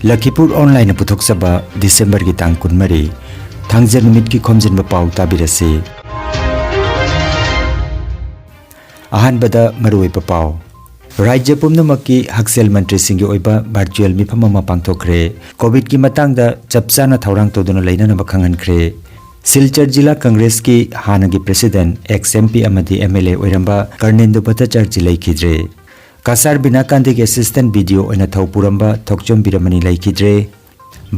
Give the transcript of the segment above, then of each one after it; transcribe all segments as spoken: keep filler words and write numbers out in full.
ꯂꯈꯤꯄꯨꯔ ꯑꯣꯟꯂꯥꯏꯟꯅ ꯄꯨꯊꯣꯛꯆꯕ ꯗꯤꯁꯦꯝꯕꯔꯒꯤ ꯇꯥꯡ ꯀꯨꯟꯃꯔꯤ, ꯊꯥꯡꯖ ꯅꯨꯃꯤꯠꯀꯤ ꯈꯣꯝꯖꯤꯟꯕ ꯄꯥꯎ ꯇꯥꯕꯤꯔꯁꯤ꯫ ꯑꯍꯥꯟꯕꯗ ꯃꯔꯨꯑꯣꯏꯕ ꯄꯥꯎ꯫ ꯔꯥꯖ꯭ꯌ ꯄꯨꯝꯅꯃꯛꯀꯤ ꯍꯛꯁꯦꯜ ꯃꯟꯇ꯭ꯔꯤꯁꯤꯡꯒꯤ ꯑꯣꯏꯕ ꯚꯔꯆꯨꯑꯦꯜ ꯃꯤꯐꯝ ꯑꯃ ꯄꯥꯡꯊꯣꯛꯈ꯭ꯔꯦ꯫ ꯀꯣꯚꯤꯗꯀꯤ ꯃꯇꯥꯡꯗ ꯆꯞ ꯆꯥꯅ ꯊꯧꯔꯥꯡ ꯇꯧꯗꯨꯅ ꯂꯩꯅꯅꯕ ꯈꯪꯍꯟꯈ꯭ꯔꯦ꯫ ꯁꯤꯜꯆꯔ ꯖꯤꯂꯥ ꯀꯪꯒ꯭ꯔꯦꯁꯀꯤ ꯍꯥꯟꯅꯒꯤ ꯄ꯭ꯔꯦꯁꯤꯗꯦꯟꯠ, ꯑꯦꯛꯁ ꯑꯦꯝ ꯄꯤ ꯑꯃꯗꯤ ꯑꯦꯝ ꯑꯦꯜ ꯑꯦ ꯑꯣꯏꯔꯝꯕ ꯀꯔꯅꯦꯟꯗꯨ ꯚꯠꯇꯥꯆꯥꯔꯖꯤ ꯂꯩꯈꯤꯗ꯭ꯔꯦ꯫ ꯀꯁꯥꯔ ꯕꯤꯅꯥꯀꯥꯟꯗꯒꯤ ꯑꯦꯁꯤꯁꯇꯦꯟꯠ ꯕꯤ ꯗꯤ ꯑꯣ ꯑꯣꯏꯅ ꯊꯧ ꯄꯨꯔꯝꯕ ꯊꯣꯛꯆꯣꯝ ꯕꯤꯔꯃꯅꯤ ꯂꯩꯈꯤꯗ꯭ꯔꯦ꯫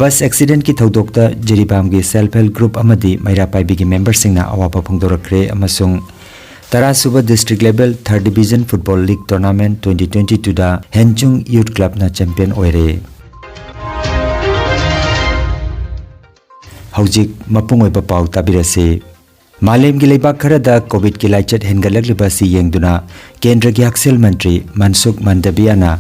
ꯕꯁ ꯑꯦꯛꯁꯤꯗꯦꯟꯠꯀꯤ ꯊꯧꯗꯣꯛꯇ ꯖꯤꯔꯤꯕꯥꯝꯒꯤ ꯁꯦꯜꯐ ꯍꯦꯜꯞ ꯒ꯭ꯔꯨꯞ ꯑꯃꯗꯤ ꯃꯩꯔꯥ ꯄꯥꯏꯕꯤꯒꯤ ꯃꯦꯝꯕꯔꯁꯤꯡꯅ ꯑꯋꯥꯕ ꯐꯣꯡꯗꯣꯔꯛꯈ꯭ꯔꯦ ꯑꯃꯁꯨꯡ ꯇꯔꯥꯁꯨꯕ district level third division football league tournament twenty twenty ꯇꯨꯗ ꯍꯦꯟꯆꯨꯡ ꯌꯨꯠ ꯀ꯭ꯂꯕꯅ ꯆꯦꯝꯄꯤꯌꯟ ꯑꯣꯏꯔꯦ꯫ ꯍꯧꯖꯤꯛ ꯃꯄꯨꯡ ꯑꯣꯏꯕ ꯄꯥꯎ ꯇꯥꯕꯤꯔꯁꯤ꯫ ꯃꯥꯂꯦꯝꯒꯤ ꯂꯩꯕꯥꯛ ꯈꯔꯗ ꯀꯣꯚꯤꯗꯀꯤ ꯂꯥꯏꯆꯠ ꯍꯦꯟꯒꯠꯂꯛꯂꯤꯕ ꯑꯁꯤ ꯌꯦꯡꯗꯨꯅ ꯀꯦꯟꯗ꯭ꯔꯒꯤ ꯍꯛꯁꯦꯜ ꯃꯟꯇ꯭ꯔꯤ ꯃꯟꯁꯨꯈ ꯃꯟꯗꯕꯤꯌꯥꯅ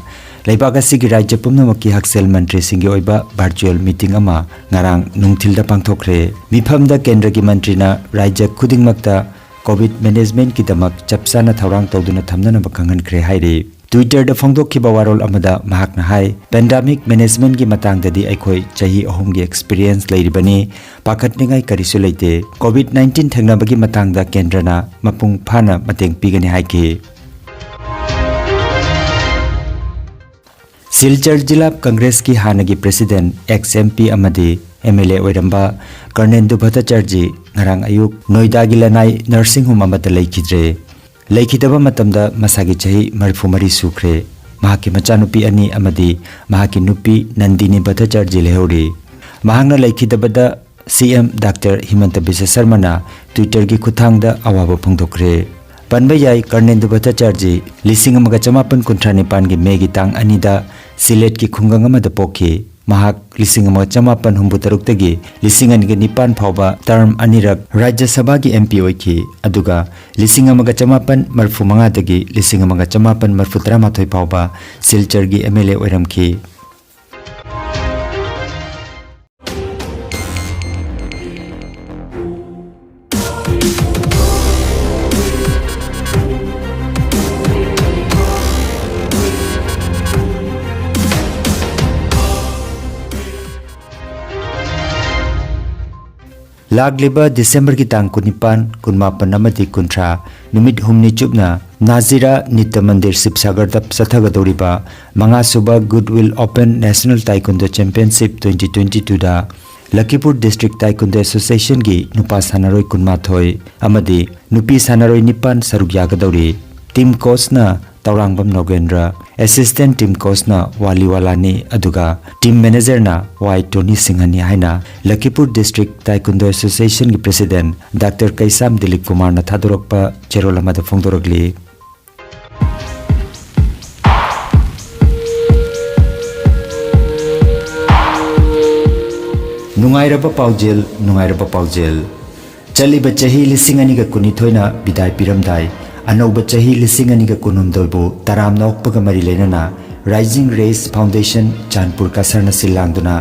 ꯂꯩꯕꯥꯛ ꯑꯁꯤꯒꯤ ꯔꯥꯖ꯭ꯌ ꯄꯨꯝꯅꯃꯛꯀꯤ ꯍꯛꯁꯦꯜ ꯃꯟꯇ꯭ꯔꯤꯁꯤꯡꯒꯤ ꯑꯣꯏꯕ ꯚꯔꯆꯨꯑꯦꯜ ꯃꯤꯇꯤꯡ ꯑꯃ ꯉꯔꯥꯡ ꯅꯨꯡꯊꯤꯜꯗ ꯄꯥꯡꯊꯣꯛꯈ꯭ꯔꯦ꯫ ꯃꯤꯐꯝꯗ ꯀꯦꯟꯗ꯭ꯔꯒꯤ ꯃꯟꯇ꯭ꯔꯤꯅ ꯔꯥꯖ꯭ꯌ ꯈꯨꯗꯤꯡꯃꯛꯇ ꯀꯣꯚꯤꯗ ꯃꯦꯅꯦꯖꯃꯦꯟꯠꯀꯤꯗꯃꯛ ꯆꯞ ꯆꯥꯅ ꯊꯧꯔꯥꯡ ꯇꯧꯗꯨꯅ ꯊꯝꯅꯅꯕ ꯈꯪꯍꯟꯈ꯭ꯔꯦ ꯍꯥꯏꯔꯤ꯫ Twitter-ꯗ ꯐꯣꯡꯗꯣꯛꯈꯤꯕ ꯋꯥꯔꯣꯜ ꯑꯃꯗ ꯃꯍꯥꯛꯅ ꯍꯥꯏ, ꯄꯦꯟꯗꯥꯃꯤꯛ ꯃꯦꯅꯦꯖꯃꯦꯟꯠꯀꯤ ꯃꯇꯥꯡꯗꯗꯤ ꯑꯩꯈꯣꯏ ꯆꯍꯤ ꯑꯍꯨꯝꯒꯤ ꯑꯦꯛꯁꯄꯤꯔꯤꯌꯦꯟꯁ ꯂꯩꯔꯤꯕꯅꯤ, ꯄꯥꯈꯠꯅꯤꯡꯉꯥꯏ ꯀꯔꯤꯁꯨ ꯂꯩꯇꯦ꯫ ꯀꯣꯚꯤꯗ ꯅꯥꯏꯟꯇꯤꯟ ꯊꯦꯡꯅꯕꯒꯤ ꯃꯇꯥꯡꯗ ꯀꯦꯟꯗ꯭ꯔꯅ ꯃꯄꯨꯡ ꯐꯥꯅ ꯃꯇꯦꯡ ꯄꯤꯒꯅꯤ ꯍꯥꯏꯈꯤ꯫ ꯁꯤꯜꯆꯔ ꯖꯤꯂꯥ ꯀꯪꯒ꯭ꯔꯦꯁꯀꯤ ꯍꯥꯟꯅꯒꯤ ꯄ꯭ꯔꯦꯁꯤꯗꯦꯟꯠ, ꯑꯦꯛꯁ ꯑꯦꯝ ꯄꯤ ꯑꯃꯗꯤ ꯑꯦꯝ ꯑꯦꯜ ꯑꯦ ꯑꯣꯏꯔꯝꯕ ꯀꯔꯅꯦꯟꯗꯨ ꯚꯠꯇꯥꯆꯥꯔꯖꯤ ꯉꯔꯥꯡ ꯑꯌꯨꯛ ꯅꯣꯏꯗꯥꯒꯤ ꯂꯅꯥꯏ ꯅꯔꯁꯤꯡ ꯍꯣꯝ ꯑꯃꯗ ꯂꯩꯈꯤꯗ꯭ꯔꯦ꯫ ꯂꯩꯈꯤꯗꯕ ꯃꯇꯝꯗ ꯃꯁꯥꯒꯤ ꯆꯍꯤ ꯃꯔꯤꯐꯨ ꯃꯔꯤ ꯁꯨꯈ꯭ꯔꯦ꯫ ꯃꯍꯥꯛꯀꯤ ꯃꯆꯥꯅꯨꯄꯤ ꯑꯅꯤ ꯑꯃꯗꯤ ꯃꯍꯥꯛꯀꯤ ꯅꯨꯄꯤ ꯅꯟꯗꯤꯅꯤ ꯚꯠꯇꯥꯆꯥꯔꯖꯤ ꯂꯩꯍꯧꯔꯤ꯫ ꯃꯍꯥꯛꯅ ꯂꯩꯈꯤꯗꯕꯗ ꯁꯤ ꯑꯦꯝ ꯗꯥꯛꯇꯔ ꯍꯤꯃꯟꯇ ꯕꯤꯁ꯭ꯋ ꯁꯔꯃꯅ Twitter-ꯒꯤ ꯈꯨꯠꯊꯥꯡꯗ ꯑꯋꯥꯕ ꯐꯣꯡꯗꯣꯛꯈ꯭ꯔꯦ꯫ ꯄꯟꯕ ꯌꯥꯏ, ꯀꯔꯅꯦꯟꯗꯨ ꯚꯠꯇꯥꯆꯥꯔꯖꯤ ꯂꯤꯁꯤꯡ ꯑꯃꯒ ꯆꯃꯥꯄꯟ ꯀꯨꯟꯊ꯭ꯔꯥ ꯅꯤꯄꯥꯟꯒꯤ ꯃꯦꯒꯤ ꯇꯥꯡ ꯑꯅꯤꯗ ꯁꯤꯂꯦꯠꯀꯤ ꯈꯨꯡꯒꯪ ꯑꯃꯗ ꯄꯣꯛꯈꯤ꯫ ꯃꯍꯥꯛ ꯂꯤꯁꯤꯡ ꯑꯃꯒ ꯆꯃꯥꯄꯟ ꯍꯨꯝꯐꯨ ꯇꯔꯨꯛꯇꯒꯤ ꯂꯤꯁꯤꯡ ꯑꯅꯤꯒ ꯅꯤꯄꯥꯟ ꯐꯥꯎꯕ ꯇꯔꯝ ꯑꯅꯤꯔꯛ ꯔꯥꯖ꯭ꯌ ꯁꯚꯥꯒꯤ ꯑꯦꯝ ꯄꯤ ꯑꯣꯏꯈꯤ, ꯑꯗꯨꯒ ꯂꯤꯁꯤꯡ ꯑꯃꯒ ꯆꯃꯥꯄꯟ ꯃꯔꯤꯐꯨ ꯃꯉꯥꯗꯒꯤ ꯂꯤꯁꯤꯡ ꯑꯃꯒ ꯆꯃꯥꯄꯟ ꯃꯔꯤꯐꯨ ꯇꯔꯥꯃꯥꯊꯣꯏ ꯐꯥꯎꯕ ꯁꯤꯜꯆꯔꯒꯤ ꯑꯦꯝ ꯑꯦꯜ ꯑꯦ ꯑꯣꯏꯔꯝꯈꯤ꯫ ꯂꯥꯛꯂꯤꯕ ꯗꯤꯁꯦꯝꯕꯔꯒꯤ ꯇꯥꯡ ꯀꯨꯟꯅꯤꯄꯥꯟ, ꯀꯨꯟꯃꯥꯄꯟ ꯑꯃꯗꯤ ꯀꯨꯟꯊ꯭ꯔꯥ, ꯅꯨꯃꯤꯠ ꯍꯨꯝꯅꯤ ꯆꯨꯞꯅ ꯅꯥꯖꯤꯔꯥ ꯅꯤꯇ꯭ꯌ ꯃꯟꯗꯤꯔ ꯁꯤꯕꯁꯥꯒꯔꯗ ꯆꯠꯊꯒꯗꯧꯔꯤꯕ ꯃꯉꯥꯁꯨꯕ Goodwill Open National Taekwondo Championship twenty twenty-twoꯗ ꯂꯈꯤꯄꯨꯔ District Taekwondo Associationꯒꯤ ꯅꯨꯄꯥ ꯁꯥꯟꯅꯔꯣꯏ ꯀꯨꯟꯃꯥꯊꯣꯏ ꯑꯃꯗꯤ ꯅꯨꯄꯤ ꯁꯥꯟꯅꯔꯣꯏ ꯅꯤꯄꯥꯟ ꯁꯔꯨꯛ ꯌꯥꯒꯗꯧꯔꯤ꯫ Team coachꯅ ꯇꯧꯔꯥꯡꯕꯝ ꯅꯣꯒꯦꯟꯗ꯭ꯔ, assistant team coachꯅ ꯋꯥꯂꯤ ꯋꯥꯂꯥꯅꯤ, ꯑꯗꯨꯒ team managerꯅ ꯋꯥꯏ ꯇꯣꯅꯤ ꯁꯤꯡꯍꯅꯤ ꯍꯥꯏꯅ ꯂꯈꯤꯄꯨꯔ District Taekwondo Associationꯒꯤ President Doctor ꯀꯩꯁꯥꯝ ꯗꯤꯂꯤꯞ ꯀꯨꯃꯥꯔꯅ ꯊꯥꯗꯣꯔꯛꯄ ꯆꯦꯔꯣꯜ ꯑꯃꯗ ꯐꯣꯡꯗꯣꯔꯛꯂꯤ꯫ ꯅꯨꯡꯉꯥꯏꯔꯕ ꯄꯥꯎꯖꯦꯜ, ꯅꯨꯡꯉꯥꯏꯔꯕ ꯄꯥꯎꯖꯦꯜ꯫ ꯆꯠꯂꯤꯕ ꯆꯍꯤ ꯂꯤꯁꯤꯡ ꯑꯅꯤꯒ ꯀꯨꯟꯅꯤꯊꯣꯏꯅ ꯕꯤꯗꯥꯏ ꯄꯤꯔꯝꯗꯥꯏ, ꯑꯅꯧꯕ ꯆꯍꯤ ꯂꯤꯁꯤꯡ ꯑꯅꯤꯒ ꯀꯨꯟꯍꯨꯝꯗꯣꯏꯕꯨ ꯇꯔꯥꯝꯅ ꯑꯣꯛꯄꯒ ꯃꯔꯤ ꯂꯩꯅꯅ Rising Rays Foundation ꯆꯥꯟꯄꯨꯔ ꯀꯁꯔꯅ ꯁꯤꯜ ꯂꯥꯡꯗꯨꯅ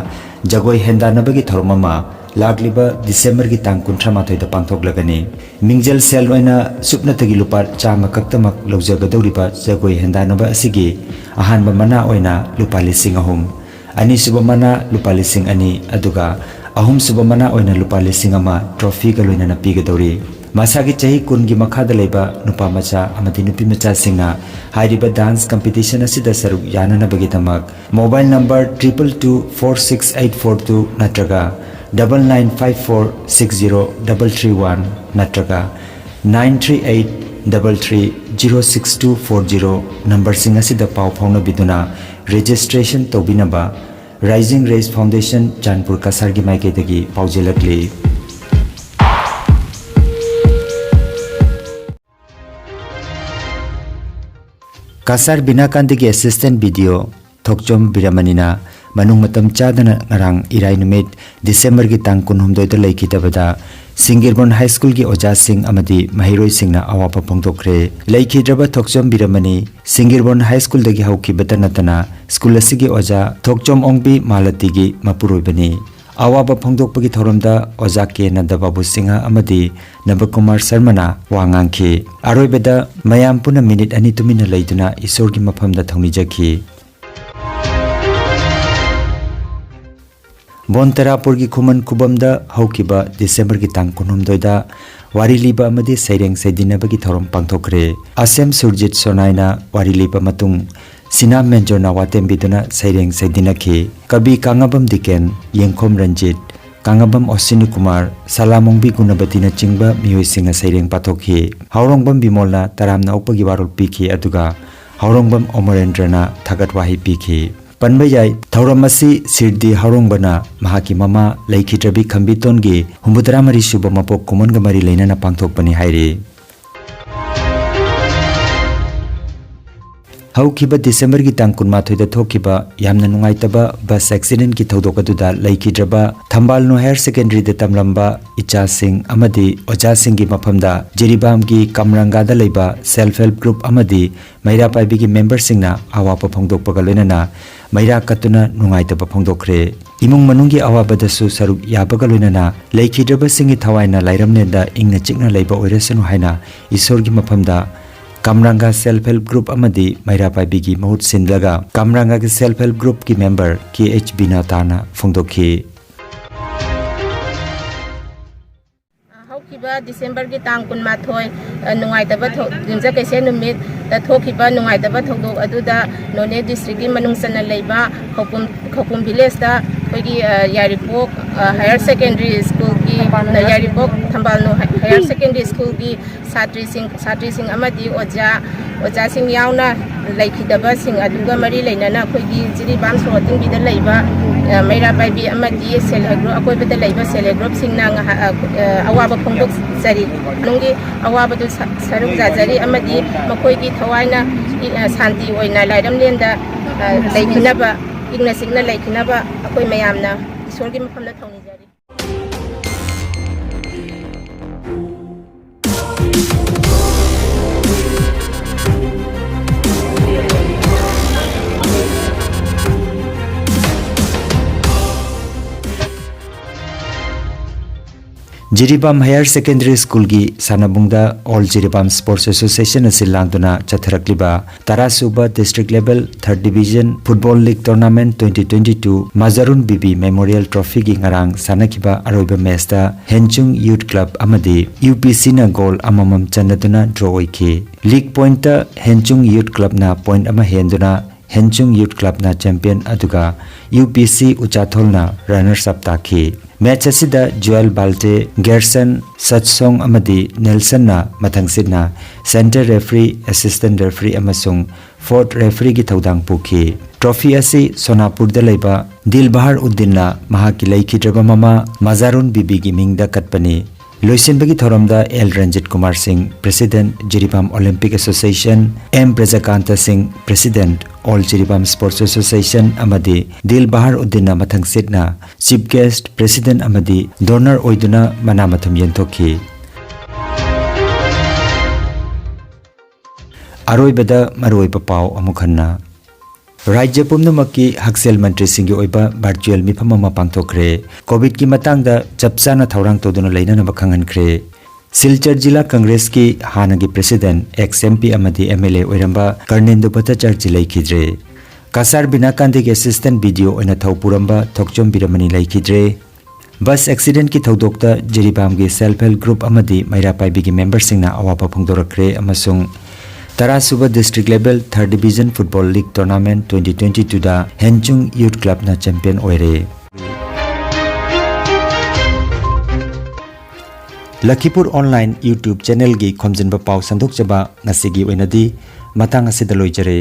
ꯖꯒꯣꯏ ꯍꯦꯟꯗꯥꯟꯅꯕꯒꯤ ꯊꯧꯔꯝ ꯑꯃ ꯂꯥꯛꯂꯤꯕ ꯗꯤꯁꯦꯝꯕꯔꯒꯤ ꯇꯥꯡ ꯀꯨꯟꯊ꯭ꯔꯥ ꯃꯥꯊꯣꯏꯗ ꯄꯥꯡꯊꯣꯛꯂꯒꯅꯤ꯫ ꯃꯤꯡꯖꯦꯜ ꯁꯦꯜ ꯑꯣꯏꯅ ꯁꯨꯞꯅꯇꯒꯤ ꯂꯨꯄꯥ ꯆꯥꯝꯃ ꯈꯛꯇꯃꯛ ꯂꯧꯖꯒꯗꯧꯔꯤꯕ ꯖꯒꯣꯏ ꯍꯦꯟꯗꯥꯟꯅꯕ ꯑꯁꯤꯒꯤ ꯑꯍꯥꯟꯕ ꯃꯅꯥ ꯑꯣꯏꯅ ꯂꯨꯄꯥ ꯂꯤꯁꯤꯡ ꯑꯍꯨꯝ, ꯑꯅꯤꯁꯨꯕ ꯃꯅꯥ ꯂꯨꯄꯥ ꯂꯤꯁꯤꯡ ꯑꯅꯤ, ꯑꯗꯨꯒ ꯑꯍꯨꯝꯁꯨꯕ ꯃꯅꯥ ꯑꯣꯏꯅ ꯂꯨꯄꯥ ꯂꯤꯁꯤꯡ ꯑꯃ trophyꯒ ꯂꯣꯏꯅꯅ ꯄꯤꯒꯗꯧꯔꯤ꯫ ꯃꯁꯥꯒꯤ ꯆꯍꯤ ꯀꯨꯟꯒꯤ ꯃꯈꯥꯗ ꯂꯩꯕ ꯅꯨꯄꯥ ꯃꯆꯥ ꯑꯃꯗꯤ ꯅꯨꯄꯤ ꯃꯆꯥꯁꯤꯡꯅ ꯍꯥꯏꯔꯤꯕ dance competition ꯑꯁꯤꯗ ꯁꯔꯨꯛ ꯌꯥꯅꯅꯕꯒꯤꯗꯃꯛ mobile number triple two four six eight four two ꯅꯠꯇ꯭ꯔꯒ double nine five four six zero double three one ꯅꯠꯇ꯭ꯔꯒ nine three eight double three zero six two four zero numberꯁꯤꯡ ꯑꯁꯤꯗ ꯄꯥꯎ ꯐꯥꯎꯅꯕꯤꯗꯨꯅ registration ꯇꯧꯕꯤꯅꯕ Rising Rays Foundation ꯆꯥꯟꯄꯨꯔ ꯀꯁꯥꯔꯒꯤ ꯃꯥꯏꯀꯩꯗꯒꯤ ꯄꯥꯎꯖꯦꯜꯂꯛꯂꯤ꯫ Cachar ꯕꯤꯅꯥꯀꯥꯟꯗꯒꯤ assistant B D O ꯊꯣꯛꯆꯣꯝ ꯕꯤꯔꯃꯅꯤꯅ ꯃꯅꯨꯡ ꯃꯇꯝ ꯆꯥꯗꯅ ꯉꯔꯥꯡ ꯏꯔꯥꯏ ꯅꯨꯃꯤꯠ ꯗꯤꯁꯦꯝꯕꯔꯒꯤ ꯇꯥꯡ ꯀꯨꯟꯍꯨꯝꯗꯣꯏꯗ ꯂꯩꯈꯤꯗꯕꯗ ꯁꯤꯡꯒꯤꯔꯕꯣꯟ ꯍꯥꯏ ꯁ꯭ꯀꯨꯜꯒꯤ ꯑꯣꯖꯥꯁꯤꯡ ꯑꯃꯗꯤ ꯃꯍꯩꯔꯣꯏꯁꯤꯡꯅ ꯑꯋꯥꯕ ꯐꯣꯡꯗꯣꯛꯈ꯭ꯔꯦ꯫ ꯂꯩꯈꯤꯗ꯭ꯔꯕ ꯊꯣꯛꯆꯣꯝ ꯕꯤꯔꯃꯅꯤ ꯁꯤꯡꯒꯤꯔꯕꯣꯟ ꯍꯥꯏ ꯁ꯭ꯀꯨꯜꯗꯒꯤ ꯍꯧꯈꯤꯕꯇ ꯅꯠꯇꯅ ꯁ꯭ꯀꯨꯜ ꯑꯁꯤꯒꯤ ꯑꯣꯖꯥ ꯊꯣꯛꯆꯣꯝ ꯑꯣꯡꯕꯤ ꯃꯥꯂꯇꯤꯒꯤ ꯃꯄꯨꯔꯣꯏꯕꯅꯤ꯫ ꯑꯋꯥꯕ ꯐꯣꯡꯗꯣꯛꯄꯒꯤ ꯊꯧꯔꯝꯗ ꯑꯣꯖꯥ ꯀꯦ ꯅꯟꯗꯕꯥꯕꯨ ꯁꯤꯡꯍ ꯑꯃꯗꯤ ꯅꯕꯀꯨꯃꯥꯔ ꯁꯔꯃꯅ ꯋꯥ ꯉꯥꯡꯈꯤ꯫ ꯑꯔꯣꯏꯕꯗ ꯃꯌꯥꯝ ꯄꯨꯟꯅ ꯃꯤꯅꯤꯠ ꯑꯅꯤ ꯇꯨꯃꯤꯟꯅ ꯂꯩꯗꯨꯅ ꯏꯁꯣꯔꯒꯤ ꯃꯐꯝꯗ ꯊꯧꯅꯤꯖꯈꯤ꯫ ꯕꯣꯟ ꯇꯔꯥꯄꯨꯔꯒꯤ ꯈꯨꯃꯟ ꯈꯨꯕꯝꯗ ꯍꯧꯈꯤꯕ ꯗꯤꯁꯦꯝꯕꯔꯒꯤ ꯇꯥꯡ ꯀꯨꯟꯍꯨꯝꯗꯣꯏꯗ ꯋꯥꯔꯤ ꯂꯤꯕ ꯑꯃꯗꯤ ꯁꯩꯔꯦꯡ ꯁꯩꯗꯤꯟꯅꯕꯒꯤ ꯊꯧꯔꯝ ꯄꯥꯡꯊꯣꯛꯈ꯭ꯔꯦ꯫ ꯑꯁꯦꯝ ꯁꯨꯔꯖꯤꯠ ꯁꯣꯅꯥꯏꯅ ꯋꯥꯔꯤ ꯂꯤꯕ ꯃꯇꯨꯡ, ꯁꯤꯅꯥꯝ ꯃꯦꯟꯖꯣꯔꯅ ꯋꯥ ꯇꯦꯝꯕꯤꯗꯨꯅ ꯁꯩꯔꯦꯡ ꯁꯩꯗꯤꯟꯅꯈꯤ꯫ ꯀꯕꯤ ꯀꯥꯉꯕꯝ ꯗꯤꯀꯦꯟ, ꯌꯦꯡꯈꯣꯝ ꯔꯟꯖꯤꯠ, ꯀꯥꯉꯕꯝ ꯑꯣꯁꯤꯅꯤ ꯀꯨꯃꯥꯔ, ꯁꯂꯥꯃꯣꯡꯕꯤ ꯒꯨꯅꯕꯇꯤꯅꯆꯤꯡꯕ ꯃꯤꯑꯣꯏꯁꯤꯡꯅ ꯁꯩꯔꯦꯡ ꯄꯥꯊꯣꯛꯈꯤ꯫ ꯍꯥꯎꯔꯣꯡꯕꯝ ꯕꯤꯃꯣꯜꯅ ꯇꯔꯥꯝꯅ ꯑꯣꯛꯄꯒꯤ ꯋꯥꯔꯣꯜ ꯄꯤꯈꯤ, ꯑꯗꯨꯒ ꯍꯥꯎꯔꯣꯡꯕꯝ ꯑꯃꯔꯦꯟꯗ꯭ꯔꯅ ꯊꯥꯒꯠ ꯋꯥꯍꯩ ꯄꯤꯈꯤ꯫ ꯄꯟꯕ ꯌꯥꯏ, ꯊꯧꯔꯝ ꯑꯁꯤ ꯁꯤꯔꯗꯤ ꯍꯥꯎꯔꯣꯡꯕꯅ ꯃꯍꯥꯛꯀꯤ ꯃꯃꯥ ꯂꯩꯈꯤꯗ꯭ꯔꯕꯤ ꯈꯝꯕꯤꯇꯣꯟꯒꯤ ꯍꯨꯝꯐꯨꯇꯔꯥ ꯃꯔꯤ ꯁꯨꯕ ꯃꯄꯣꯛ ꯀꯨꯝꯑꯣꯟꯒ ꯃꯔꯤ ꯂꯩꯅꯅ ꯄꯥꯡꯊꯣꯛꯄꯅꯤ ꯍꯥꯏꯔꯤ꯫ ꯍꯧꯈꯤꯕ ꯗꯤꯁꯦꯝꯕꯔꯒꯤ ꯇꯥꯡ ꯀꯨꯟꯃꯥꯊꯣꯏꯗ ꯊꯣꯛꯈꯤꯕ ꯌꯥꯝꯅ ꯅꯨꯡꯉꯥꯏꯇꯕ ꯕꯁ ꯑꯦꯛꯁꯤꯗꯦꯟꯠꯀꯤ ꯊꯧꯗꯣꯛ ꯑꯗꯨꯗ ꯂꯩꯈꯤꯗ꯭ꯔꯕ ꯊꯝꯕꯥꯜꯅꯨ ꯍꯥꯌꯔ ꯁꯦꯀꯦꯟꯗꯔꯤꯗ ꯇꯝꯂꯝꯕ ꯏꯆꯥꯁꯤꯡ ꯑꯃꯗꯤ ꯑꯣꯖꯥꯁꯤꯡꯒꯤ ꯃꯐꯝꯗ ꯖꯤꯔꯤꯕꯥꯝꯒꯤ ꯀꯝꯔꯪꯒꯥꯗ ꯂꯩꯕ ꯁꯦꯜꯐ ꯍꯦꯜꯞ ꯒ꯭ꯔꯨꯞ ꯑꯃꯗꯤ ꯃꯩꯔꯥ ꯄꯥꯏꯕꯤꯒꯤ ꯃꯦꯝꯕꯔꯁꯤꯡꯅ ꯑꯋꯥꯕ ꯐꯣꯡꯗꯣꯛꯄꯒ ꯂꯣꯏꯅꯅ ꯃꯩꯔꯥ ꯀꯠꯇꯨꯅ ꯅꯨꯡꯉꯥꯏꯇꯕ ꯐꯣꯡꯗꯣꯛꯈ꯭ꯔꯦ꯫ ꯏꯃꯨꯡ ꯃꯅꯨꯡꯒꯤ ꯑꯋꯥꯕꯗꯁꯨ ꯁꯔꯨꯛ ꯌꯥꯕꯒ ꯂꯣꯏꯅꯅ ꯂꯩꯈꯤꯗ꯭ꯔꯕꯁꯤꯡꯒꯤ ꯊꯋꯥꯏꯅ ꯂꯥꯏꯔꯝꯂꯦꯟꯗ ꯏꯪꯅ ꯆꯤꯛꯅ ꯂꯩꯕ ꯑꯣꯏꯔꯁꯅꯨ ꯍꯥꯏꯅ ꯏꯁꯣꯔꯒꯤ ꯃꯐꯝꯗ ꯀꯝꯔꯪꯒꯥ ꯁꯦꯜꯐ ꯍꯦꯜꯞ ꯒ꯭ꯔꯨꯞ ꯑꯃꯗꯤ ꯃꯩꯔꯥ ꯄꯥꯏꯕꯤꯒꯤ ꯃꯍꯨꯠ ꯁꯤꯟꯂꯒ ꯀꯝꯔꯪꯒꯥꯒꯤ ꯁꯦꯜꯐ ꯍꯦꯜꯞ ꯒ꯭ꯔꯨꯞꯀꯤ ꯃꯦꯝꯕꯔ ꯀꯦ ꯑꯩꯆ ꯕꯤꯅꯥꯇꯥꯅ ꯐꯣꯡꯗꯣꯛꯈꯤ꯫ ꯍꯧꯈꯤꯕ ꯗꯤꯁꯦꯝꯕꯔꯒꯤ ꯇꯥꯡ ꯀꯨꯟꯃꯥꯊꯣꯏ, ꯑ, ꯅꯨꯡꯉꯥꯏꯇꯕ ꯊꯧ-, ꯌꯨꯝꯖꯀꯩꯁ ꯅꯨꯃꯤꯠꯇ ꯊꯣꯛꯈꯤꯕ ꯅꯨꯡꯉꯥꯏꯇꯕ ꯊꯧꯗꯣꯛ ꯑꯗꯨꯗ ꯅꯣꯅꯦ ꯗꯤꯁꯇ꯭ꯔꯤꯛꯀꯤ ꯃꯅꯨꯡ ꯆꯟꯅ ꯂꯩꯕ ꯈꯧꯄꯨꯝ, ꯈꯧꯄꯨꯝ ꯚꯤꯂꯦꯖꯇ ꯑꯩꯈꯣꯏꯒꯤ, ꯑ, ꯌꯥꯏꯔꯤꯄꯣꯛ, ꯑ, ꯍꯥꯌꯔ ꯁꯦꯀꯦꯟꯗꯔꯤ ꯁ꯭ꯀꯨꯜꯒꯤ, ꯑ, ꯌꯥꯏꯔꯤꯄꯣꯛ ꯊꯝꯕꯥꯜꯅꯨ ꯍꯥ-, ꯍꯥꯌꯔ ꯁꯦꯀꯦꯟꯗꯔꯤ ꯁ꯭ꯀꯨꯜꯒꯤ ꯁꯥꯇ꯭ꯔꯤꯁꯤꯡ, ꯁꯥꯇ꯭ꯔꯤꯁꯤꯡ ꯑꯃꯗꯤ ꯑꯣꯖꯥ, ꯑꯣꯖꯥꯁꯤꯡ ꯌꯥꯎꯅ ꯂꯩꯈꯤꯗꯕꯁꯤꯡ ꯑꯗꯨꯒ ꯃꯔꯤ ꯂꯩꯅꯅ ꯑꯩꯈꯣꯏꯒꯤ ꯖꯤꯔꯤꯕꯥꯝ ꯁꯣꯔꯣꯛ ꯑꯇꯤꯡꯕꯤꯗ ꯂꯩꯕ, ꯑ, ꯃꯩꯔꯥ ꯄꯥꯏꯕꯤ ꯑꯃꯗꯤ ꯁꯦꯜꯐ ꯍꯦꯜꯞ ꯒ꯭ꯔꯨꯞ, ꯑꯀꯣꯏꯕꯗ ꯂꯩꯕ ꯁꯦꯜꯐ ꯍꯦꯜꯞ ꯒ꯭ꯔꯨꯞꯁꯤꯡꯅ ꯉꯥꯏꯍꯥꯛ, ꯑ, ꯑ, ꯑꯋꯥꯕ ꯐꯣꯡꯗꯣꯛꯆꯔꯤ꯫ ꯅꯨꯡꯒꯤ ꯑꯋꯥꯕꯗꯨ ꯁ-, ꯁꯔꯨꯛ ꯌꯥꯖꯔꯤ ꯑꯃꯗꯤ ꯃꯈꯣꯏꯒꯤ ꯊꯋꯥꯏꯅ ꯏ-, ꯑ, ꯁꯥꯟꯇꯤ ꯑꯣꯏꯅ ꯂꯥꯏꯔꯝꯂꯦꯟꯗ, ꯑ, ꯂꯩꯈꯤꯅꯕ, ꯏꯪꯅ ꯆꯤꯛꯅ ꯂꯩꯈꯤꯅꯕ ꯑꯩꯈꯣꯏ ꯃꯌꯥꯝꯅ ꯏꯁꯣꯔꯒꯤ ꯃꯐꯝꯗ ꯊꯧꯅꯤꯖꯔꯤ꯫ Jiribam Higher Secondary Schoolꯒꯤ ꯁꯥꯟꯅꯕꯨꯡꯗ All Jiribam Sports Association ꯑꯁꯤ ꯂꯥꯡꯗꯨꯅ ꯆꯠꯊꯔꯛꯂꯤꯕ ꯇꯔꯥ ꯁꯨꯕ District Level Third Division Football League Tournament twenty twenty-two Mazarun ꯕꯤꯕꯤ Memorial Trophyꯒꯤ ꯉꯔꯥꯡ ꯁꯥꯟꯅꯈꯤꯕ ꯑꯔꯣꯏꯕ matchꯇ ꯍꯦꯟꯆꯨꯡ Youth Club ꯑꯃꯗꯤ UPCꯅ goal ꯑꯃꯃꯝ ꯆꯟꯅꯗꯨꯅ draw ꯑꯣꯏꯈꯤ꯫ League pointꯇ ꯍꯦꯟꯆꯨꯡ Youth Clubꯅ point ꯑꯃ ꯍꯦꯟꯗꯨꯅ ꯍꯦꯟꯆꯨꯡ Youth Clubꯅ champion ꯑꯗꯨꯒ UPC ꯎꯆꯥꯊꯣꯜꯅ runners up ꯇꯥꯈꯤ꯫ Match ꯑꯁꯤꯗ ꯖꯨꯑꯦꯜ ꯕꯥꯜꯇꯦ, ꯒꯦꯔꯁꯟ, ꯁꯠꯁꯣꯡ ꯑꯃꯗꯤ ꯅꯦꯜꯁꯟꯅ ꯃꯊꯪꯁꯤꯠꯅ center referee, assistant referee ꯑꯃꯁꯨꯡ fourth refereeꯒꯤ ꯊꯧꯗꯥꯡ ꯄꯨꯈꯤ꯫ Trophy ꯑꯁꯤ ꯁꯣꯅꯥꯄꯨꯔꯗ ꯂꯩꯕ ꯗꯤꯜꯕꯍꯥꯔ ꯎꯗꯤꯟꯅ ꯃꯍꯥꯛꯀꯤ ꯂꯩꯈꯤꯗ꯭ꯔꯕ ꯃꯃꯥ ꯃꯖꯥꯔꯨꯟ ꯕꯤꯕꯤꯒꯤ ꯃꯤꯡꯗ ꯀꯠꯄꯅꯤ꯫ ꯂꯣꯏꯁꯤꯟꯕꯒꯤ ꯊꯧꯔꯝꯗ ꯑꯦꯜ ꯔꯟꯖꯤꯠ ꯀꯨꯃꯥꯔ ꯁꯤꯡ, President, Jiribam Olympic Association, M Brajakanta Singh, President, All Jiribam Sports Association, ꯑꯃꯗꯤ ꯗꯤꯜ ꯕꯍꯥꯔ ꯎꯗꯤꯟꯅ ꯃꯊꯪꯁꯤꯠꯅ Chief Guest, President ꯑꯃꯗꯤ Donor ꯑꯣꯏꯗꯨꯅ ꯃꯅꯥ ꯃꯊꯨꯝ ꯌꯦꯟꯊꯣꯛꯈꯤ꯫ ꯑꯔꯣꯏꯕꯗ ꯃꯔꯨꯑꯣꯏꯕ ꯄꯥꯎ ꯑꯃꯨꯛ ꯍꯟꯅ꯫ ꯔꯥꯖ꯭ꯌ ꯄꯨꯝꯅꯃꯛꯀꯤ ꯍꯛꯁꯦꯜ ꯃꯟꯇ꯭ꯔꯤꯁꯤꯡꯒꯤ ꯑꯣꯏꯕ virtual ꯃꯤꯐꯝ ꯑꯃ ꯄꯥꯡꯊꯣꯛꯈ꯭ꯔꯦ꯫ COVIDꯀꯤ ꯃꯇꯥꯡꯗ ꯆꯞ ꯆꯥꯅ ꯊꯧꯔꯥꯡ ꯇꯧꯗꯨꯅ ꯂꯩꯅꯅꯕ ꯈꯪꯍꯟꯈ꯭ꯔꯦ꯫ ꯁꯤꯜꯆꯔ ꯖꯤꯂꯥ ꯀꯪꯒ꯭ꯔꯦꯁꯀꯤ ꯍꯥꯟꯅꯒꯤ President, ex MP ꯑꯃꯗꯤ MLA ꯑꯣꯏꯔꯝꯕ ꯀꯔꯅꯦꯟꯗꯨ ꯚꯠꯇꯥꯆꯥꯔꯖꯤ ꯂꯩꯈꯤꯗ꯭ꯔꯦ꯫ ꯀꯁꯥꯔ ꯕꯤꯅꯥꯀꯥꯟꯗꯒꯤ Assistant BDO ꯑꯣꯏꯅ ꯊꯧ ꯄꯨꯔꯝꯕ ꯊꯣꯛꯆꯣꯝ ꯕꯤꯔꯃꯅꯤ ꯂꯩꯈꯤꯗ꯭ꯔꯦ꯫ Bus accidentꯀꯤ ꯊꯧꯗꯣꯛꯇ ꯖꯤꯔꯤꯕꯥꯝꯒꯤ Self Help Group ꯑꯃꯗꯤ ꯃꯩꯔꯥ ꯄꯥꯏꯕꯤꯒꯤ memberꯁꯤꯡꯅ ꯑꯋꯥꯕ ꯐꯣꯡꯗꯣꯔꯛꯈ꯭ꯔꯦ ꯑꯃꯁꯨꯡ ꯇꯔꯥ ꯁꯨꯕ District Level Third Division Football League Tournament twenty twenty-twoꯗ ꯍꯦꯟꯆꯨꯡ Youth Clubꯅ champion ꯑꯣꯏꯔꯦ꯫ ꯂꯈꯤꯄꯨꯔ Online YouTube channelꯒꯤ ꯈꯣꯝꯖꯤꯟꯕ ꯄꯥꯎ ꯁꯟꯗꯣꯛꯆꯕ ꯉꯁꯤꯒꯤ ꯑꯣꯏꯅꯗꯤ ꯃꯇꯥꯡ ꯑꯁꯤꯗ ꯂꯣꯏꯖꯔꯦ꯫